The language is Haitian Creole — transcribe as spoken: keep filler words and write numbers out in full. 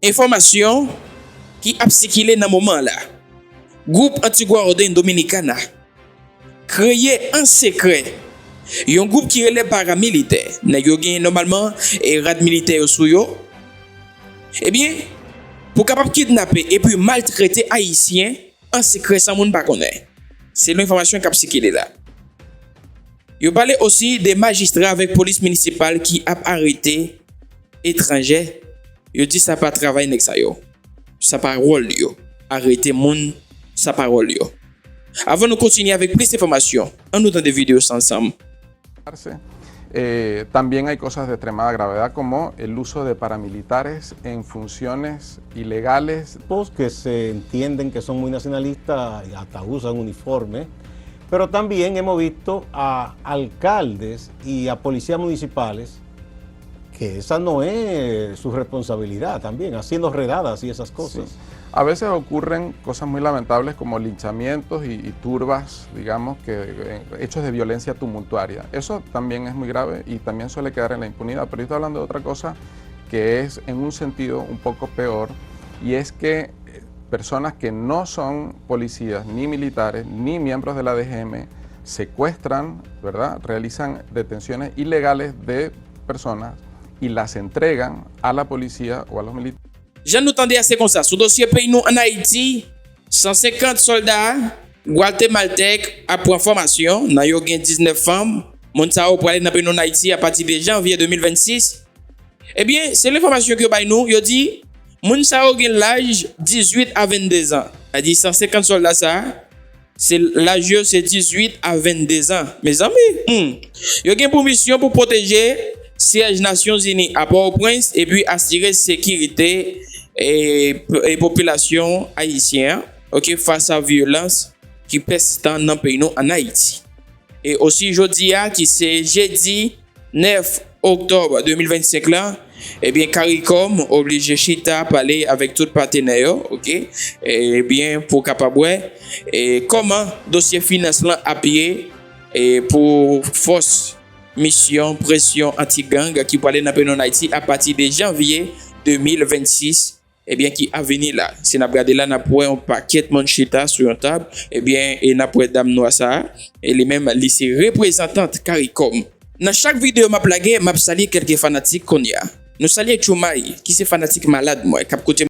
Enfòmasyon ki ap sikile nan moman an la. Gwoup Antigua Orden Dominicana kreye an sekrè yon gwoup ki rele paramilitè. Nèg yo gen nòmalman e rad militè yo sou yo. Ebyen, pou kapab kidnape epi maltrete Ayisyen an sekrè san moun pa konnen. Selon enfòmasyon k ap sikile la. Yo pale osi de majistra avèk polis minisipal ki ap arete etranjè. Yo di sa pa travay nèg sa yo. Sa pa wòl yo. Arete moun, sa pa wòl yo. Avan nou kontinye avèk plis enfòmasyon, ann nou tande videyo sa ansanm. Eh, también hay cosas de extremada gravedad como el uso de paramilitares en funciones ilegales. Grupos que se entienden que son muy nacionalistas y hasta usan uniforme, pero también hemos visto a alcaldes y a policías municipales que esa no es su responsabilidad también, haciendo redadas y esas cosas. Sí. A veces ocurren cosas muy lamentables como linchamientos y, y turbas, digamos, que eh, hechos de violencia tumultuaria. Eso también es muy grave y también suele quedar en la impunidad, pero yo estoy hablando de otra cosa que es en un sentido un poco peor y es que eh, personas que no son policías ni militares ni miembros de la D G M secuestran, ¿verdad? Realizan detenciones ilegales de personas y las entregan a la policía o a los militares. Jan nou tande a se konsa, sou dosye peyi nou ann Ayiti, san senkant sòlda gwatemaltèk ap pran fòmasyon, nan yo gen diznèf fanm. Moun sa yo prale nan peyi nou ann Ayiti apati de janvye de mil vennsis. Ebyen, se lenfòmasyon ke yo bay nou, yo di moun sa yo gen laj dizuit a vennde zan. Sa di san senkant sòlda sa, se laj yo se dizuit a vennde zan. Mezanmi, hmm. Yo gen pou misyon pou pwoteje syèj Nasyonzini a Pòtoprens epi asire sekirite e, e popilasyon ayisyen an, oke, fas a vyolans ki pèsistan nan peyi nou ann Ayiti. E osi jodi a ki se jedi nèf oktòb de mil vennsenk la, ebyen, CARICOM oblije chita pale avèk tout patenè yo, oke? Ebyen, pou kapab wè e kòman dosye finans lan ap ye e pou fòs misyon presyon anti-gang ki prale nan peyi nou ann Ayiti apati de janvye de mil vennsis, ebyen, ki ap vini la. Si n ap gade la, n ap wè yon pakèt moun chita sou yon tab, ebyen, e n ap wè dam nwa sa a, e li menm, li se reprezantant CARICOM. Nan chak videyo m ap lage, m ap salye kèlke fanatik kounye a. Nou salye Tchoumay, ki se fanatik malad mwen, k ap koute m.